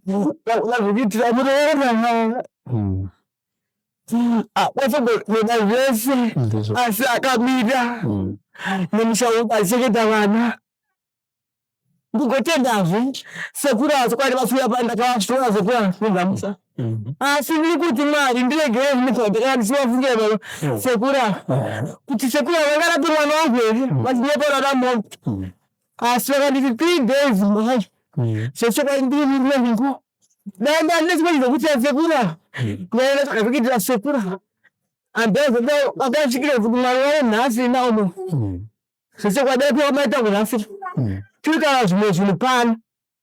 Vazvikuitira muroora akwasogoona zvese asi akamira nemusha wedu achichengeta vana. Ndigotendazve sekuru ava chokwadi vasiuya pano ndakavashora sekuru ava kubva musa. Asi ndiri kuti Mwari ndiregere zvino ndakanga ndichivafungira baba sekuru ava kuti sekuru ava vangarape mwana wangu here vachinyepa vana mombe. Asi vakanditi 3 days mhai zvechokwadi ndiri murume wangu. Dai ndane chimwe chekuitira sekuru ava ndaenda zvakakuitira sekuru ava. Andazosvikira kuti Mwari wavo nhasi naomo zvechokwadi apiwa maita kunhasi tiri zvimwe zvinhu pano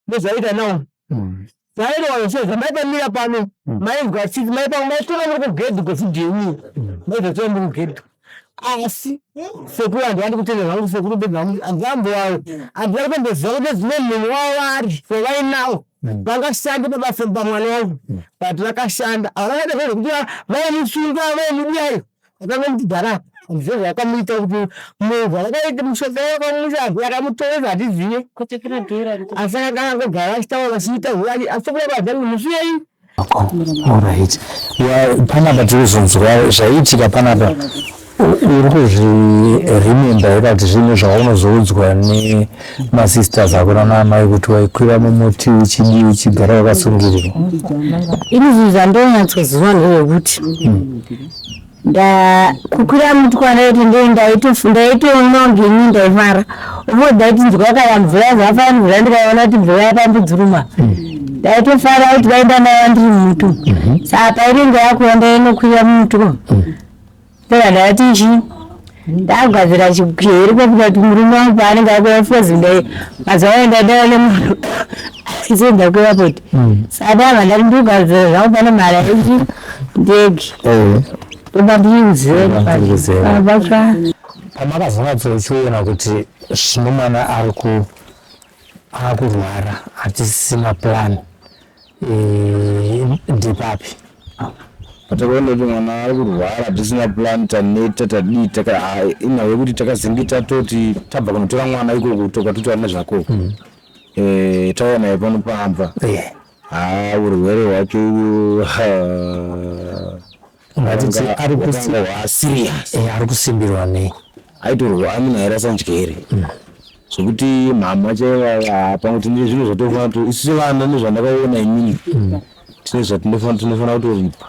nezvaita nawo zvairwa zvese zvamaipamira pano mainzwa tsitsi maitora muri kugedhi kwevhidhiyo maizotora muri kugedhi. Asi sekuru handivandi kutenda zvangu sekuru bedzi vangu handivambowawo handina kutomboziva kuti dzimwe munhu wavo vari wavainawo vangashande pabasa pamwana wangu, but vakashanda. Havakaita zvezvekuti vaimusunga vaimudiyayo vakangomuti gara. Handizive zvavakamuita kuti movha vakaita mushonga vakamusa vakamutoresa hatizive, asi akanga angogara achitaura vachiita asi sekuru vazangu musiyei. Alright. Panapa tiri kuzonzwa zvaiitika panapa. Uri kuzviremember here kuti zvinhu zvaunozoudzwa nemasisters ako nanaamai kuti waikwira mumuti uchidii, uchigara wakasungirirwa? Ini zvinhu zvandonyatsoziva ndezvekuti kukwira muti kwandaiti ndaitoona kunge ini ndaifara umo ndaitinzwa kana mvura zvafana mvura ndikaiona kuti mvura yapambudzuruma ndaitofara kuti vaenda nayo ndiri mumuti. Saka painenge yakuya ndainokwira mumuti ndobva ndati chi ndagadzira chikeri kwekuti kuti murume wangu paanenge akuya fozi ndai mazuva ayo ndaidava nemunhu achizoenda kuairport. Saka ndabva ndati ndikugadzira zvangu pane mari yechi ndege ndoba ndiri kuzeera. Pamakazonyatsochiona kuti zvino mwana ari ku akurwara hatisina plan, ndepapi? Patakaona kuti mwana ari kurwara hatisina plan, taneta, tadii, inhau yekuti takazenge tatoti tabva kunotora mwana ikoko tokatotaura nezvako, tauya naye pano pamba. Ha, urwere hwacho Ngatiti ari hwaserious. Ari kusimbirwa nei? Aitorwa munhu airasa njere zvekuti mhama chaiva pamwe tine zvinhu zvatofana to isu sevana nezvandakaona inini tine zvatinofana tinofana kutoripa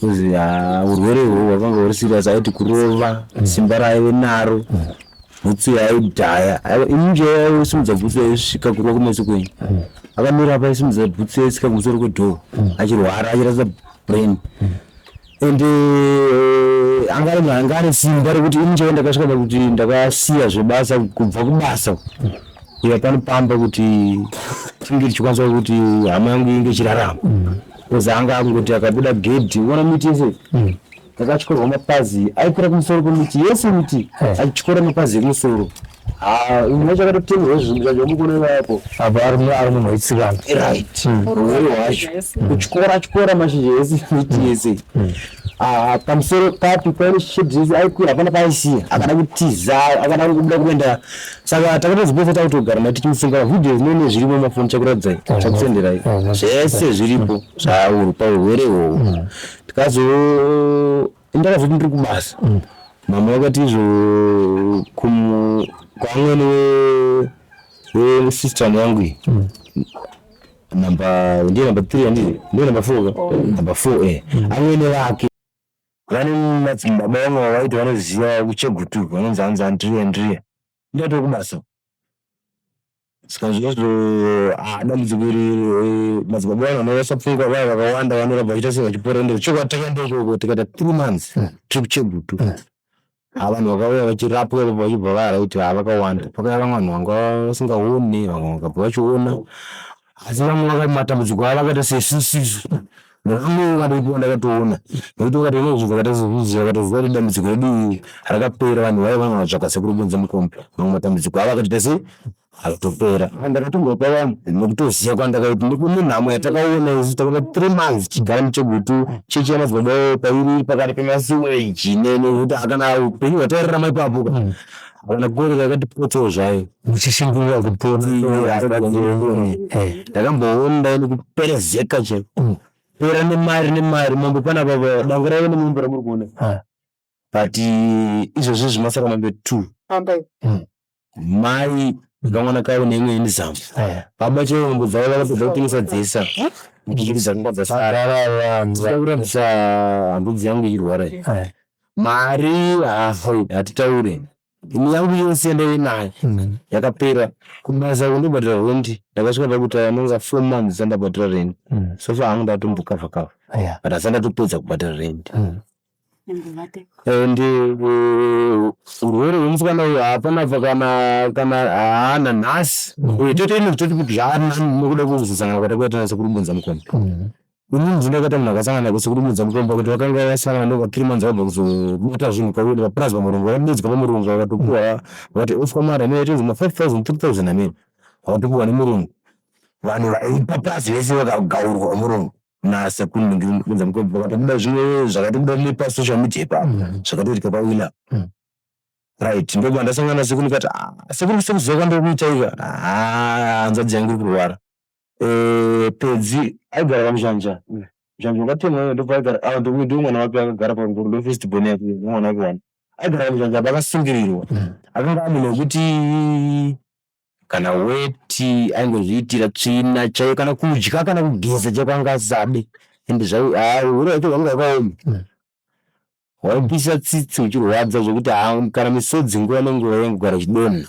because ha, urwere ihwohwo hwakanga huri serious. Aiti kurova simba raaive naro, bhutsu yaaidhaya ini chaiyo aisimudza bhutsu yaisvika kurova kumeso kwenyu akamira apa, aisimudza bhutsu yaisvika kumusoro kwedhoo achirwara achirasa brain. Ende anga ari munhu anga ane simba rekuti ini chaiyo ndakasvika pakuti ndakasiya zvebasa kubva kubasa kuya pano pamba kuti tinge tichikwanisa kuti hama yangu inge ichirarama because anga akungoti akabuda gedhi uona miti yese yakatyorwa mapazi, aikwira kumusoro kwemiti yese miti achityora mapazi ekumusoro. Ha, imwe yacho akatotemerwa zvinhu zvacho mukuona ivapo. Apa ari munhu wetsikana. Right, urwere hwacho kutyora tyora mashizha ese miti yese. Ah, pamusoro papi paine shedhi yese aikwira, hapana paaisiya. Akada kutiza, akada kubuda kuenda, saka takatozopedza takutogara naye tichimusunga. Mavhidhiyo nene zvirimo mumafoni, chakuratidzai, chakusenderai zvese zviripo zvauri paurwere ihwohwo. Tikazo ndakazoti ndiri kubasa, mama vakati izvo kwamwene wesister yangu iyi namba ndiye namba 3 handii ndiye namba 4 ka namba 4, amwene vake vane madzibaba vamwe vavaiti vanoziva kuChegutu vanonzi hanzi Andrea. Andrea ndato kubasa, saka zvozvo dambudziko iri, madzibaba vanhu vanorasa pfungwa vaya vakawanda vanoramba vachiita sei vachipora. Ende chokwadi takaenda ikoko tikaita 3 months tiri kuChegutu. Vanhu vakauya vachirapwa ipapo vachibva varaiti vakawanda. Pakauya vamwe vanhu vanga vasingaoni, vamwe vakabva vachiona, asi vamwe matambudziko avo akaita sesusu nevamwe vakatoipiwa ndakatoona nekuti vakatoona zvinhu zvakaita sezvizvi vakatoziva kuti dambudziko redu rakapera. Vanhu vaiva vamwe vatsvaka sekuru Bunza Mukombe, mamwe matambudziko avo akatoita sei akatopera. Ndakatombopa vanhu nekutoziva kwandakaita nekunhamo yatakaona isu. Takaita 3 months tichigara muChegutu, chechi yamadzibaba pairi pakati pemasiweji nekuti kana upenyu hwatairarama ipapo ka. Kana gore rakatipotsawo zvayo. Muchishingirira kupona. Ndakamboona ini kuperezeka chaiko. Pera nemari nemari mombe panapa danga raive nemombe ramuri kuona. But izvozvi zvimasara mombe 2. Mai kamwana kavo neimwe inizamu. Baba chaivo mombe dzavo vakapedza kutengesa dzese. Mbiri dzakanga dzasara. Ndinoda kurambisa hanzvadzi yangu ichirwara iyi. Mari hatitaure. Ini yangu yose yandaive nayo yakapera. Kubasa kundobhadhara rent ndakasvika pakuti anonga 4 months ndisati ndabhadhara rent. So far hangu ndatombokavha kavha. But asati ndatopedza kubhadhara rent. And urwere hwemusikana uyu hapana kana kana haana nhasi. Uyu tototi toti kuti zvaari nani nekuda kwekuzosangana kwatakaita nasekuru Bunzamukombe. Inini ndini ndakaita munhu akasangana nasekuru Bunzamukombe kuti vakanga vasangana ndobva 3 months vabva kuzobata zvinhu kwakuenda papurazi pamurungu vakadedzwa pamurungu vakatopuwa vakati ofwa mari amene yaitozi ma 5000 3000 amene vakatopuwa nemurungu. Vanhu vaipa purazi vese vakagaurwa murungu nasekuru Bunzamukombe vakatobuda zvimwe zvakatobuda nepasocial media ipapo zvakatoitika pawina. Right, ndobva ndasangana nasekuru ndikati ah, sekuru sekuziva kwandiri kuita ika ah, hanzvadzi yangu iri kurwara. Pedzi aigara pamushanja mushanja wakatemwa ndobva aigara ah, ndo mwana wake akagara pangoro ndo first born yake mwana wake one aigara pamushanja apa akasungirirwa. Akanga ari munhu wekuti kana weti aingozviitira tsvina chaiyo kana kudya kana kugeza chaiko anga asisade ende urwere hwacho hwanga hwakaoma. Waipisa tsitsi uchirwadza zvekuti kana misodzi nguva nenguva yaingogara ichidonha.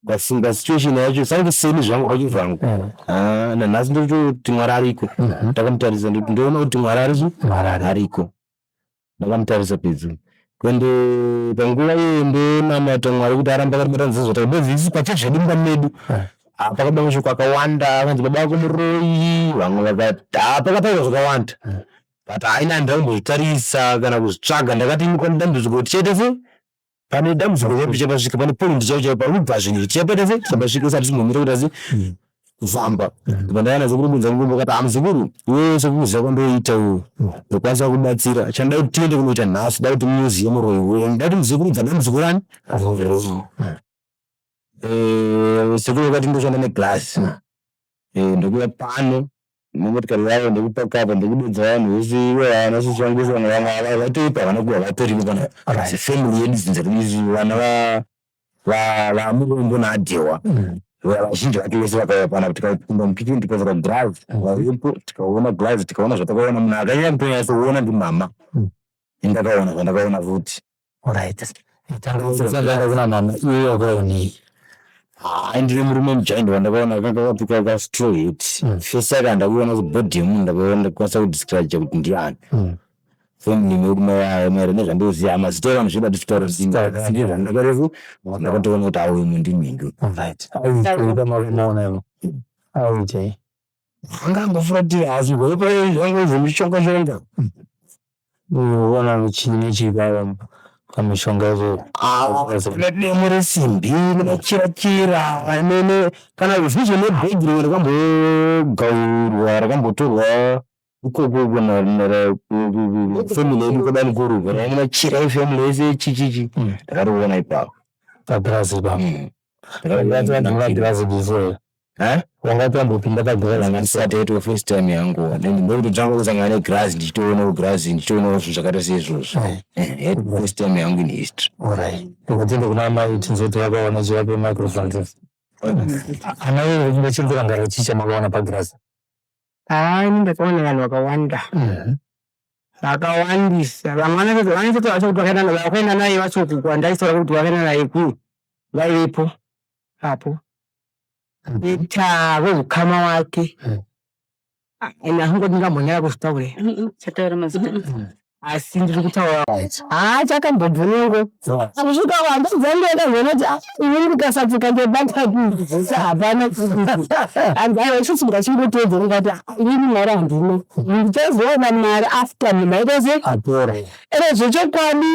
Ukafunga situation yacho sange seni zvangu kwacho zvangu. Nanhasi ndototi Mwari ariko. Ndakamutarisa ndoti ndoona kuti Mwari ariko. Ariko. Ndakamutarisa pedyo. Ende panguva iyoyo ndonamata Mwari kuti arambe akatibatanidza zvatakadai because isu pachezvedu mumba medu pakabuda mashoko akawanda akanzi baba vako muroyi vamwe vakati pakataurwa zvakawanda. But haina handina kumbozvitarisa kana kuzvitsvaga ndakati ini pane dambudziko tichaita sei pane dambudziko chaipo tichapasvika pane point chaipo chaipo parikubva zvinhu tichapaita sei tichapasvika usati timbomira kuita sei kufamba. Ndobva ndauya nasekuru Bunzamukombe vakati ah muzukuru iwewe sekuziva kwandoita iwewe ndokwanisa kubatsira chandoda kuti tiende kunoita nhasi ndoda kuti muzive muroyi wenyu ndoda kuti muzive kurikubva dambudziko rani. Sekuru vakati ndoshanda neglass ndokuuya pano nemotikari yayo ndokupaka apa ndokudedza vanhu vese vana sisi vangu vese vamwe vamwe ava vatoipa havana kuwa vatoripo pana sefamily yedu dzinza redu isu vana vamurombo naadhewa vazhinji vacho vese vakauya panapa tikapinda mukicheni tikavhura girazi varipo tikaona girazi tikaona zvatakaona munhu akanyanya kutonyatsoona ndimama ini ndakaona zvandakaona futi. Alright. Tanga kuna mama iwe wakaonei? Haa ndine murume mugiant wandakaona akanga akapfeka ka straw hat. Face yake handakuiona kuti body yemunhu ndakaona ndakwanisa kudescribe kuti ndiani. Family medu maererano nezvandoziva mazita evanhu zvedu hatisi kutaura kuti ndezvandakarefu ndakatoona kuti awo imwe ndinhingi. Alright. Aiita makamuona iwe. Aiitei? Anga angofuratira asi zvanga zvemishonga shonga. Unoona chii nechii pamishonga izvo? Demo resimbi nemachira-chira kana zvizvo nebhegi rimwe rakambogaurwa rakambotorwa ikoko family yedu kwabamukuru uko raive nemachira efamily yese chichichi ndakariona ipapo. Pagirazi ipapo. Pagirazi before. Wanga wambopinda pagirazi? Ndanga ndisati yaitwa first time yangu ndokutotanga kusangana negirazi ndichitoonawo girazi ndichitoonawo zvinhu zvakaita seizvozvo. Yaitwa first time yangu in history. Alright. Tingatende kuna amai tinzwe kuti vakaona chivape microphone. Ana iwe vachiri kurangarira chii chamakaona pagirazi? Haa ini ndakaona vanhu vakawanda. Vakawandisa. Vamwe vanenge vacho kuti vakaenda naye vacho kwandaisaura kuti vakaenda naye kuu vaivepo apo. Ita veukama wake. Ini handingoti ndingambonyara kuzvitaura. Chataura mazita. Asi ndiri kutaura. Haa chakambobvunengo. Kusvika wandadzandoenda zvonoti ini ndikasapfuka ndobata kusa hapana. Hanzi aiwa isusu ngachingotedza ndikati inini mari handina. Ndichazoona mari after munhu aita sei? Apora. Ende zvechokwadi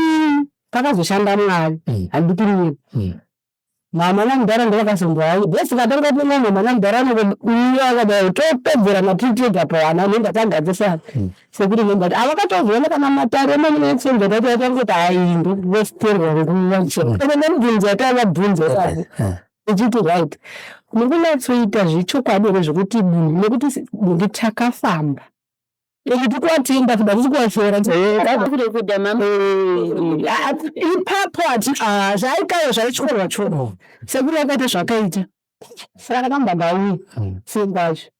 pakazoshanda Mwari. Handidi kunyeba. Mama namudhara ndovakazongoauya bhesi katanga kuona mama namudhara anongouya akadai topedzerana tiri tega pavana nenda tagadzisa sekuru nenda avakatozoona kana matare emanetsenza tati atangoti hai ndokuvesterwa nguva ende nemibvunzo yatavabvunza ipapo ichiti right mukunatsoita zvechokwadi here zvekuti munhu nekuti nekuti takafamba Ende tikuvatenga kuda tiri kuvashora Kuda mama. Ipapo hati ah, zvaikayo zvaityorwa tyorwa sekuru vakaita zvakaita saka ndakamba ndauya sengwazvo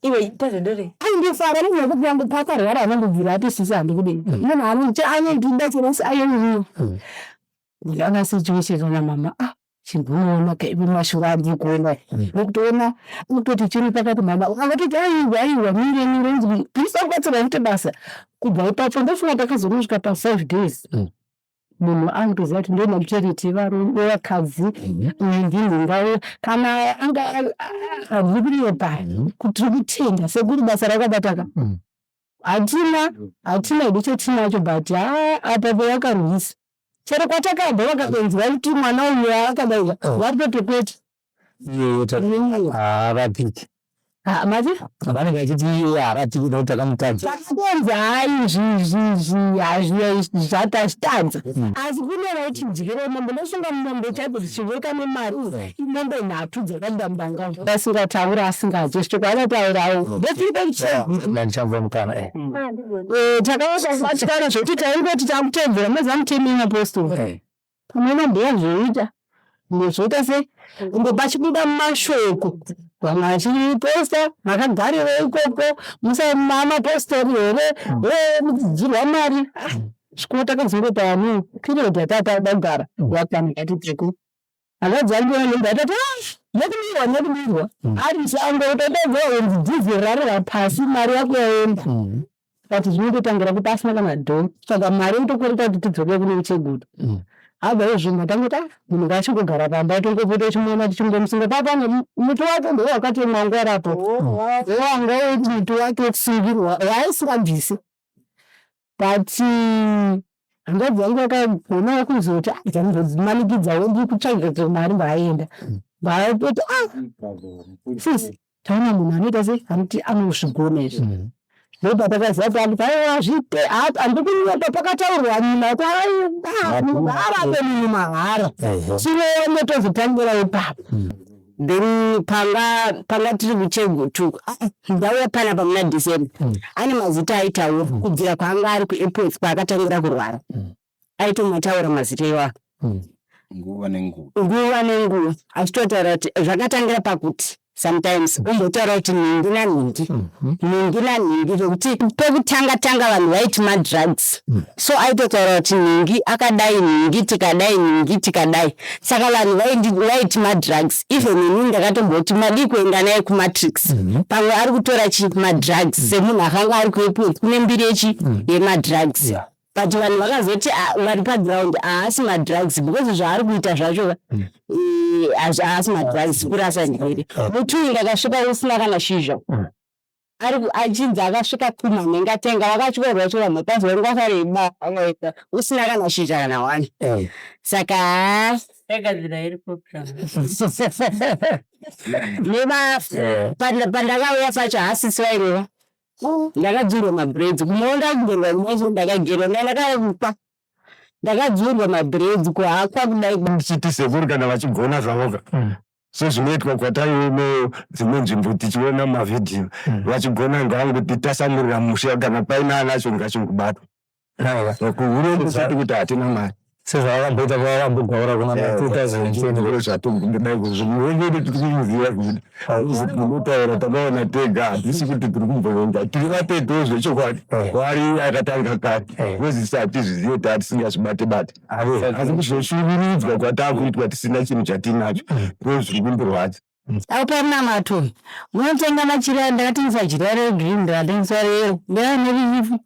Iwe tazodore. aindifara nezvekuti yangu pakarwara anondibvira ati sisi handikudei munhu anondida chero ayeuyo ndanga situation na mama ah chimboona ka iwe mashura andiri kuona nekutoona unototi chiri pakati mama akatoti aiwa aiwa mire mire inzwi ndinoda kubatsirwa kuita basa kubva ipapo ndofunga ndakazonosvika pa five days munhu anotoziva kuti ndoenda kutoilet yevarume vakadzi uyu ndinhinga kana anga handiri kunyepa kuti tiri kutenda sekuru basa rakabataka hatina hatina hedu chatinacho but haa apa pawakarwisa chero kwatakabva vakatonzwa kuti mwana uyu akadai vari kutoti kwete haarapiki mati vanenge vachiti iye haarapiki nekuti takamutadza takatonzi hai zvatazvitadza asi kune vaichidyira mombe ndofunga mombe chaidzo dzichiveka nemari imombe nhatu dzakabuda mubanga asingatauri asingadye zvitoko anotaurawo ndandichamva mukana eh. Takavatyaira zvekuti taingoti takutevedzera mazuva mutemo yeapostori pamwe nambuya zvoita zvoita sei ngo pachibuda mashoko vamwe vachiposta makagarira ikoko musamapostori here muchidyirwa mari zvikuru takazongoti anu period yatata kugara wakana ngatibveko hanzvadzi yangu yanhumba yatati nekubirwa nekubirwa ari sango utotedza kunzi dhizeri rarira pasi mari yako yaenda but zvinototangira kuti asina kana dhoo saka mari inotokwereta kuti tidzoke kune muchegutu abva izvo tangoti ah munhu ngaachingogara pamba tongopota tichimuona tichingomusunga papa muti wake ndo wakatemwa nguva rapo wanga uti muti wake wekusungirwa waaisingabvisi but hanzvadzi yangu yakagonawo kuzoti ah ndambodzimanikidzawo ndiri kutsvaga mari mbaaenda mbaatoti ah sisi taona munhu anoita sei anoti anozvigona izvi ndopatakaziva kuti anhu aiwa zviite handikunyepa pakataurwa nyina kuti arape munhu mahara tione tozotangira ipapo Then panga panga tiri kuchegutu ndauya panapa muna December ane mazita aitaura kubvira kwaanga ari kuAirports kwaakatangira kurwara aitomataura mazita iwayo nguva nenguva nguva nenguva achitotaura kuti zvakatangira pakuti sometimes ombotaura kuti nhingi nanhingi nhingi nanhingi zvokuti pekutanga tanga vanhu vaiti madrugs so aitotaura kuti nhingi akadai nhingi tikadai nhingi tikadai saka vanhu vaiti madrugs even inini ndakatomboti madii kuenda naye kumatrix pamwe ari kutora chi madrugs semunhu akanga ari kuepworth kune mbiri yechi yemadrugs but vanhu vakazoti ah, vari paground haasi madrugs because zvaari kuita zvacho haasi madrugs kurasa njere muti uyu ndakasvika usina kana shizha ari achinzi akasvika kumanhenga tenga wakatyorwa tyorwa mapazi wangu wakareba usina kana shizha kana one saka haa Yagadzira iri program. nema pandakauya pacho haasisi vaireva ndakadzurwa mabraids kumaona kugerwa kumaso ndakagerwa ndandakarupa ndakadzurwa mabraids kuhakwa kudai Tichiti sekuru kana vachigona zvavoka sezvinoitwa kwataione dzimwe nzvimbo tichiona mavhidhiyo vachigona ngavangoti tasamurira musha kana paine anacho ngachingobatwa kuhurumende chete kuti hatina mari Sezvavakamboita pavakambogaura kuna 2020. Zvatodai kuzvimwengene tiri kuziva kuti munotaura takaona tega hatisi kuti tiri kumboonga tiri vatetewo zvechokwadi wari akatanga kare wezisi hatizvizive kuti hatisingazvibate bate asi kuzoshungurudzwa kwataakuitwa tisina chinhu chatinacho ndo zviri kumborwadza. Aupa munamato munotenga machira ndakatengesa jira regreen ndakatengesa reyero ndaaneririfu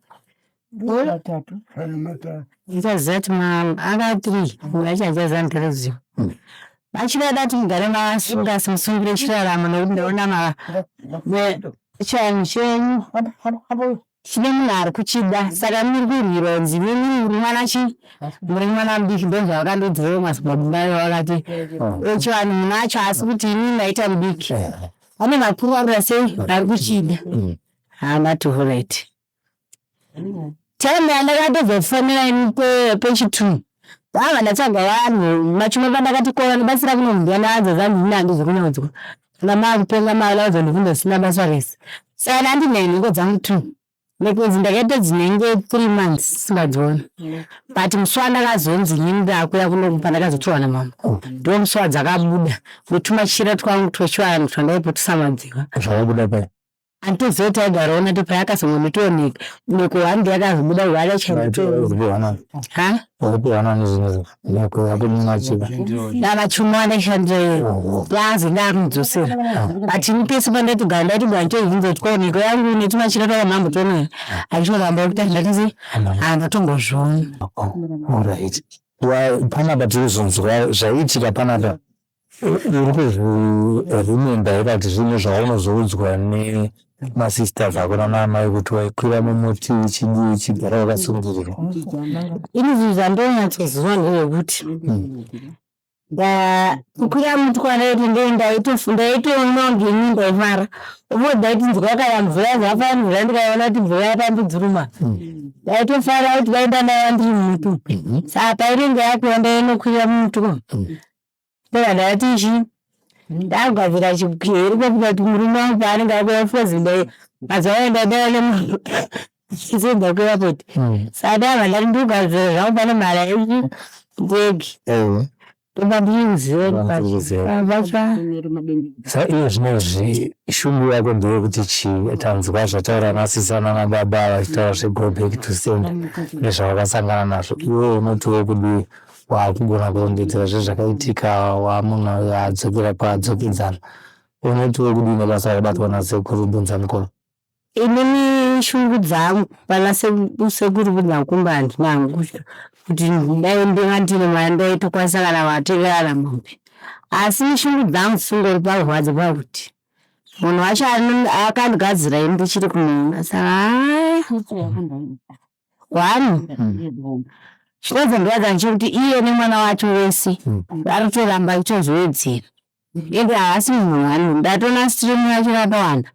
ndichaziva kuti anga three mumwe acho handichaziva ndikaziva machira ada kuti mugare masunga asi musungire chiraramo nekuti ndaona chivanhu chenyu. Chine munhu ari kuchida saka muri kurwirwa kunzi imimi muri mwana chii muri mwana mudiki ndozvavakandiudzira madzibaba vayo vakati chivanhu munacho asi kuti imimi maita mudiki pane vakuru varikuita sei vari kuchida haa ndati horaiti time yandakatozofonera ini pechitu ndabva ndatsvaga vanhu machuma pandakati ko vanobatsira kuno ndaanza zanzi ini handizi kunonzwa kana maakupenga maakuzondibvunza zvisina basa rese saka ndandine nhengo dzangu two nekunzi ndakaita dzinenge three months ndisingadzioni but musi wandakazonzi inini ndakuya kuno pandakazotorwa namama ndo musi wadzakabuda netumachira twangu twechivanhu twandaipotusa madziva Zvakabuda pai? Handitoziva kuti aigarawo nato payakazongonotooneka neko handi yakazobuda rwara chaitoona ha Wakapiwa nani zvinhu neko yako nemachira? Navachuma vandaishandira iyoyo yaanzi ndakumudzosera but ini pese pandaitogara ndaitogara ndichibvunza kuti ko neko yangu netumachira twamambotoona achitoramba kuti handati handatombozviona. Alright. Panapa tiri kuzonzwa zvaiitika panapa uri kuzviremember here kuti zvinhu zvaunozoudzwa nemasisters ako nanaamai kuti waikwira mumuti uchidii uchigara wakasungirirwa? Ini zvinhu zvandonyatsoziva ndezvekuti kukwira muti kwandaiti ndaitoona kunge ini ndaifara umo ndaitinzwa kana mvura zvafaya mvura ndikaiona kuti mvura yakambodzuruma ndaitofara kuti dai ndandaiva ndiri mumuti saka painenge yakwira ndainokwira mumuti ndobva ndati chi ndakugadzira chiheri kuti murume wangu paanenge akuya fozi mazuva ayo ndaiva nemunhu achizoenda kuairport saka ndabva ndati ndikugadzira zvangu pane mari yechi ndege ndoba ndirikuziva Ndikuziva. Saka iye zvinezvi shungu yako ndeyekuti chii? Tanzwa zvataura nasisi nanababa vachitaura zvego back to sender nezvavakasangana nazvo. Iwewe unotiwo kudii waakugona kurondedzera zvezvakaitika waamunhu adzokera kwaadzokedzana. Unotiwo kudii nebasa rakabatwa nasekuru Bunzamukombe? Inini shungu dzangu pana sekuru Bunzamukombe handina hangu kuti dai ndanga ndine mari ndaitokwanisa kana kuvatengera kana mombe. Asi shungu dzangu dzisingori parwadzo pakuti munhu wacho akandigadzira ini ndichiri kumuona saka haa one chinozondirwadza ndechekuti iye nemwana wacho wese vari kutoramba vachitozowedzera ende haasi munhu one ndatoona stream yacho yakawanda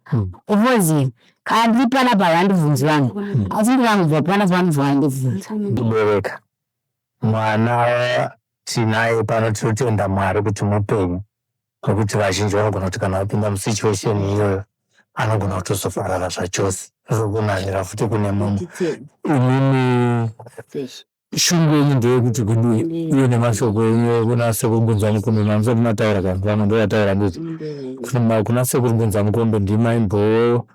ofozi kana ndiri panapa havandibvunzi vanhu asi ndikangobva panapa vanobva vandibvunza. Kubereka mwana tinaye pano tinotenda Mwari kuti mupenyu nekuti vazhinji vanogona kuti kana vapinda musituation iyoyo anogona kutozoparara zvachose zvokunanira futi kune mumwe. Inini shungu yenyu ndeyekuti kudii uye nemashoko enyu kuna sekuru Bunzamukombe mamusati mataura kana vamwe ndovataura nditi kuna sekuru Bunzamukombe ndimaimboo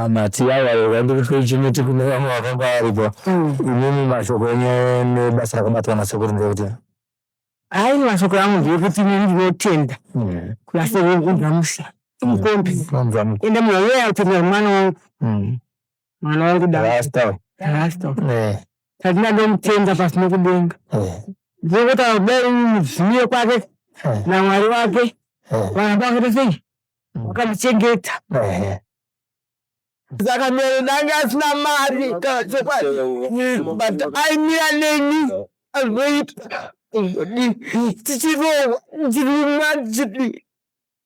mati aiwa ndikupe chimiti kune vamwe vakanga varipo. Inini mashoko enyu nebasa rakabatwa nasekuru ndeyekuti Hai mashoko angu ndeyekuti inini ndinotenda kuna sekuru Bunzamukombe Bunzamukombe. ende munhu anonyanya kutenda mwana wangu mwana wangu da Rasta. Rasta tandina ndomutenda pasi nekudenga ndinongotaura kudai mudzimire kwake naMwari wake varamba vakaita sei vakandichengeta saka ndanga asina mari kana chokwadi but aimira neni azoita zvodii tichirohwa tichirumwa tichidii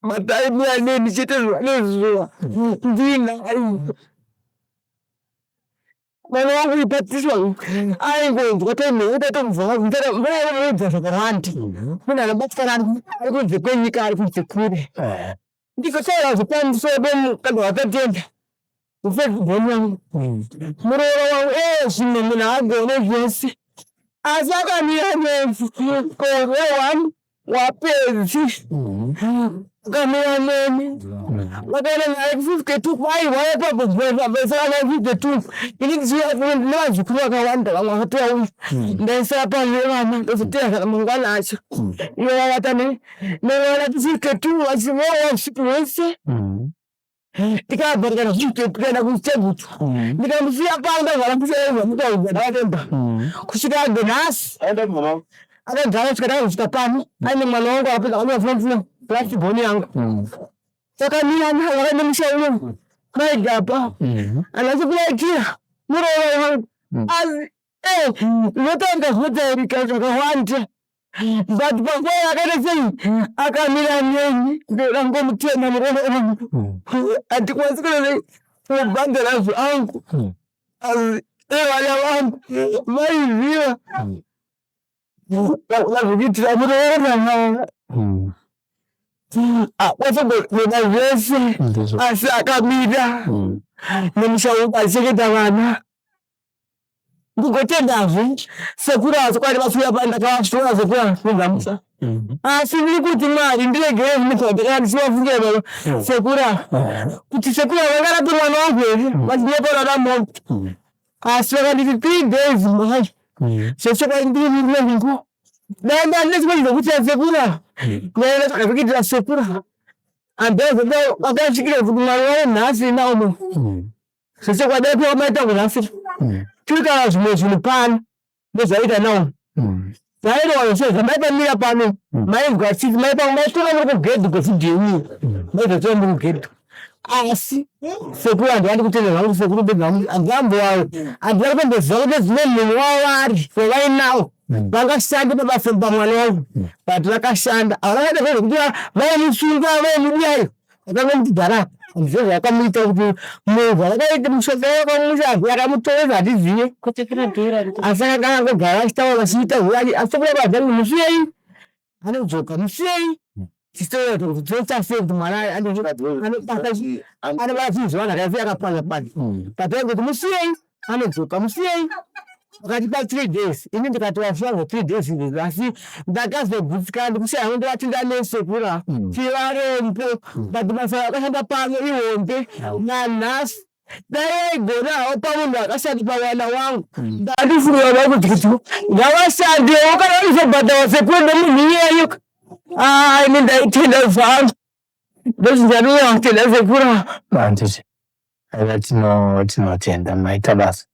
but aimira neni chete zuva nezuva ndinaye mwana wangu ipatiswa aingonzwa taimheutatobvaamuudza zvakawanda munhu anobatikana ari kunze kwenyika ari kunze kure ndikotaura zvepamusoro pemukadzi watatenda mufezibhoni yangu muroora wangu ee zvimwe munhu haagone zvese asi akamira neni kore one wapedzi akamira neni vakaenda naye kufifty two airwara papo 52 ini ndine vazukuru vakawanda vamwe vakatouya ndaisara pane vana ndozotera kana mangwana acho ivo vavata nevana 52 vachirohwa usiku hwese tikabva 52 kuenda kuchegutu ndikamusiya pano ndavhara muchaezvamutaudza ndakatemba kusvika age nhasi akagara kusvika takazosvika pano aine mwana wangu akapedza akauya plastic bhoni yangu takamira naye vakaenda musha uno. Maigapa handasi kuvaitira muroora wangu asi zvinotanga zvinotaurika zvakawanda but panguva yakaita sei akamira neni ndoda ngomutenda muroora wangu handikwanisi kuita kubhadhara zvangu asi vana vangu vaiziva vazvikuitira muroora akwasogoda zvese asi akamira nemusha wangu achichengeta vana. Ndigotendazve sekuru ava chokwadi vasiuya pano ndakavashora sekuru ava kubva musa asi ndiri kuti Mwari ndiregere zvinotaura ndichivafungira baba sekuru ava kuti sekuru ava vangarape mwana wangu here vachinyepa vada mombe asi vakanditi 3 days mhai zvechokwadi ndiri murume wangu dai ndandine chimwe chinokuitira sekuru ava ndaenda zvakakuitira sekuru ava andazodakasvikira kuti mwari wavo nhasi naomo zvechokwadi apiwa maita kunhasi tiri zvimwe zvinhu pano nezvaita naomi zvairwa zvese zvamaipamira pano mainzwa tsitsi maitora muri kugedhi kwezidheu maizotora muri kugedhi asi sekuru handivandi kutenda zvangu sekuru bedzi vangu handivambowayo handina kutomboziva kuti dzimwe munhu wavari wavainawo vangashande pabasa pamwana wangu but vakashanda havakaita zvezvekuti vaimusunga vaimudiyayo vakangomuti gara handizvo zvakamuita kuti munhu vakaita mushonga wakamusa yakamutoresa handizive asi akanga angogara achitaura achiita asi kuda vazangu musiyei anodzoka musiyei tichitoita kuti toita sei kuti mwana anobata zvinhu zvevanhu akaifi akapwanya pwanya but aingoti musiyei anodzoka musiyei vakatipa 3 days ini ndikati vasiya 3 days izvozvo asi ndakazogutsikana ndikusiya hangu ndovati ndanesekura tivarombo but basa rakashanda pano ihombe nanhasi dai vaigona havo pamunhu akashanda pavana wangu ndandifungira vakuti kuti ngavashandewo kana vaizobhadharwa sekuru nemunhu iyeyo ini ndaitenda zvangu ndozvindanouya kutenda sekuru. Handiti aiva tinotenda maita basa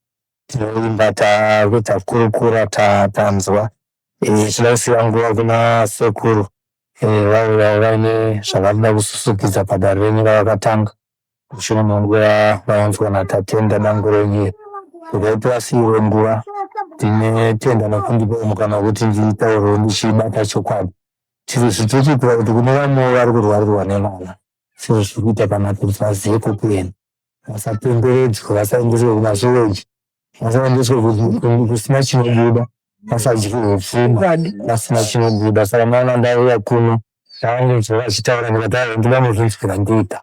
tinoimba takurukura tanzwa tinoda kusiya nguva kuna sekuru vauya vaine zvavanoda kususukidza padare renyu ravakatanga mushure menguva vaunzwa naTatenda dango renyu iri regai tivasiire nguva. Tinotenda nekundipawo mukana wekuti nditaurewo ndichibata chokwadi tiri zvitochiitira kuti kune vamwewo vari kurwarirwa nevana sezvo zviri kuita panapa kuti vazive kwekuenda vasatenderedzwe vasaendeswe kumasuweji vasaendeswe kusina chinobuda vasadyirwe pfuma vasina chinobuda. Saka maona ndauya kuno ndavangonzwa vachitaura ndikati aiwa ndoda kuzvinzwira ndega.